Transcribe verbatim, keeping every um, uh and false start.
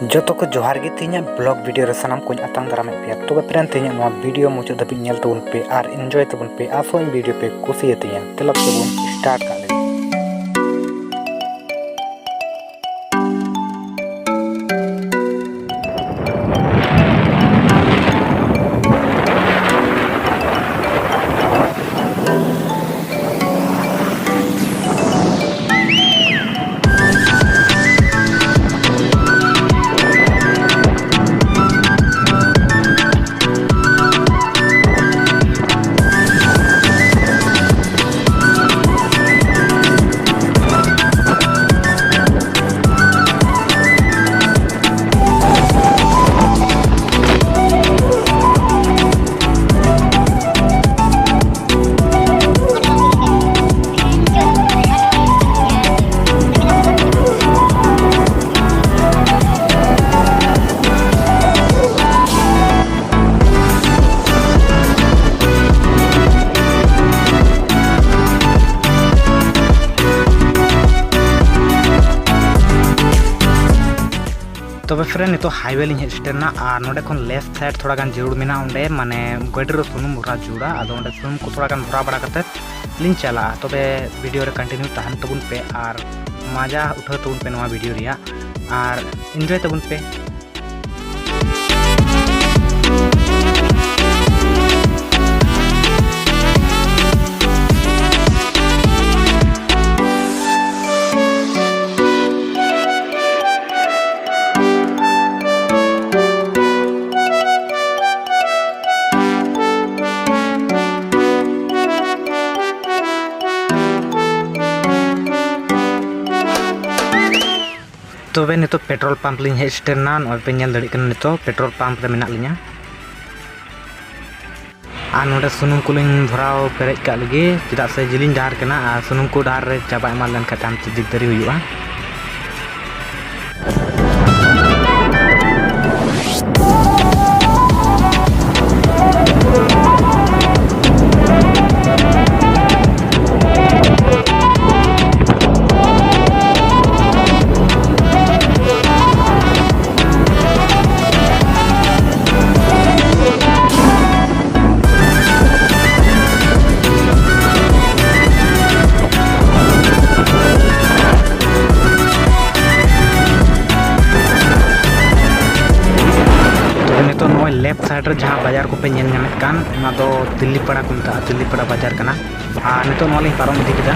ᱡᱚᱛᱚ ᱠᱚ ᱡᱚᱦᱟᱨ ᱜᱮ, ᱛᱮᱦᱮᱧᱟᱜ vlog video ᱨᱮ ᱥᱟᱱᱟᱢ ᱠᱚᱧ ᱟᱛᱟᱝ ᱫᱟᱨᱟᱢᱮᱫ ᱯᱮᱭᱟ᱾ ᱛᱚᱵᱮ friend, ᱛᱮᱦᱮᱧᱟᱜ ᱱᱚᱣᱟ video ᱢᱩᱪᱟᱹᱫ ᱫᱷᱟᱹᱵᱤᱡ ᱧᱮᱞ ᱛᱟᱵᱚᱱ ᱯᱮ ᱟᱨ enjoy ᱛᱟᱵᱚᱱ ᱯᱮ᱾ ᱟᱥᱚᱜ ᱟᱹᱧ video ᱯᱮ ᱠᱩᱥᱤᱭᱟᱛᱤᱧᱟ᱾ ᱛᱮᱞᱟ ᱛᱚᱵᱮ ᱵᱚᱱ start ᱠᱟᱜ ᱞᱮᱜᱮ᱾ ᱛᱚᱵᱮ friend, ᱱᱤᱛᱚᱜ highway ᱞᱤᱧ ᱦᱮᱡ ᱥᱮᱴᱮᱨ ᱮᱱᱟ ᱟᱨ ᱱᱚᱸᱰᱮ ᱠᱷᱚᱱ left side ᱛᱷᱚᱲᱟ ᱜᱟᱱ ᱡᱟᱹᱨᱩᱲ ᱢᱮᱱᱟᱜᱼᱟ, ᱚᱸᱰᱮ ᱢᱟᱱᱮ ᱜᱟᱹᱰᱤ ᱨᱮ ᱥᱩᱱᱩᱢ ᱵᱷᱚᱨᱟᱣ ᱡᱟᱹᱨᱩᱲᱟ᱾ ᱟᱫᱚ ᱚᱸᱰᱮ ᱥᱩᱱᱩᱢ ᱠᱚ ᱛᱷᱚᱲᱟ ᱜᱟᱱ ᱵᱷᱚᱨᱟᱣ ᱵᱟᱲᱟ ᱠᱟᱛᱮᱫ ᱞᱤᱧ ᱪᱟᱞᱟᱜᱼᱟ᱾ ᱛᱚᱵᱮ video ᱨᱮ continue ᱛᱟᱦᱮᱱ ᱛᱟᱵᱚᱱ ᱯᱮ ᱟᱨ ᱢᱟᱡᱟ ᱩᱴᱷᱟᱹᱣ ᱛᱟᱵᱚᱱ ᱯᱮ ᱱᱚᱣᱟ video ᱨᱮᱭᱟᱜ ᱟᱨ enjoy ᱛᱟᱵᱚᱱ ᱯᱮ᱾ ᱛᱚᱵᱮ ᱱᱤᱛᱚᱜ petrol pump ᱞᱤᱧ ᱦᱮᱡ ᱥᱮᱴᱮᱨ ᱮᱱᱟ᱾ ᱱᱚᱜᱼᱚᱭ ᱯᱮ ᱧᱮᱞ ᱫᱟᱲᱮᱭᱟᱜ ᱠᱟᱱᱟ, ᱱᱤᱛᱚᱜ petrol pump ᱨᱮ ᱢᱮᱱᱟᱜ ᱞᱤᱧᱟ᱾ ᱟᱨ ᱱᱚᱰᱮ ᱥᱩᱱᱩᱢ ᱠᱚᱞᱤᱧ ᱵᱷᱚᱨᱟᱣ ᱯᱮᱨᱮᱡ ᱠᱟᱜ ᱞᱟᱹᱜᱤᱫ, ᱪᱮᱫᱟᱜ ᱥᱮ ᱡᱤᱞᱤᱧ ᱰᱟᱦᱟᱨ ᱠᱟᱱᱟ ᱟᱨ ᱥᱩᱱᱩᱢ ᱠᱚ ᱰᱟᱦᱟᱨ ᱨᱮ ᱪᱟᱵᱟ ᱮᱢᱟᱱ ᱞᱮᱱᱠᱷᱟᱱ ᱛᱟᱭᱚᱢ ᱛᱮ ᱫᱤᱠᱫᱟᱨᱤ ᱦᱩᱭᱩᱜᱼᱟ᱾ ᱱᱤᱛᱚᱜ ᱱᱚᱜᱼᱚᱭ ᱞᱮᱯᱷᱴ ᱥᱟᱭᱤᱰ ᱨᱮ ᱡᱟᱦᱟᱸ ᱵᱟᱡᱟᱨ ᱠᱚᱯᱮ ᱧᱮᱞ ᱧᱟᱢᱮᱫ ᱠᱟᱱ, ᱚᱱᱟ ᱫᱚ ᱛᱤᱞᱤᱯᱟᱲᱟ ᱠᱚ ᱢᱮᱛᱟᱜᱼᱟ, ᱛᱤᱞᱤᱯᱟᱲᱟ ᱵᱟᱡᱟᱨ ᱠᱟᱱᱟ᱾ ᱟᱨ ᱱᱤᱛᱚᱜ ᱱᱚᱣᱟ ᱞᱤᱧ ᱯᱟᱨᱚᱢ ᱤᱫᱤ ᱠᱮᱫᱟ᱾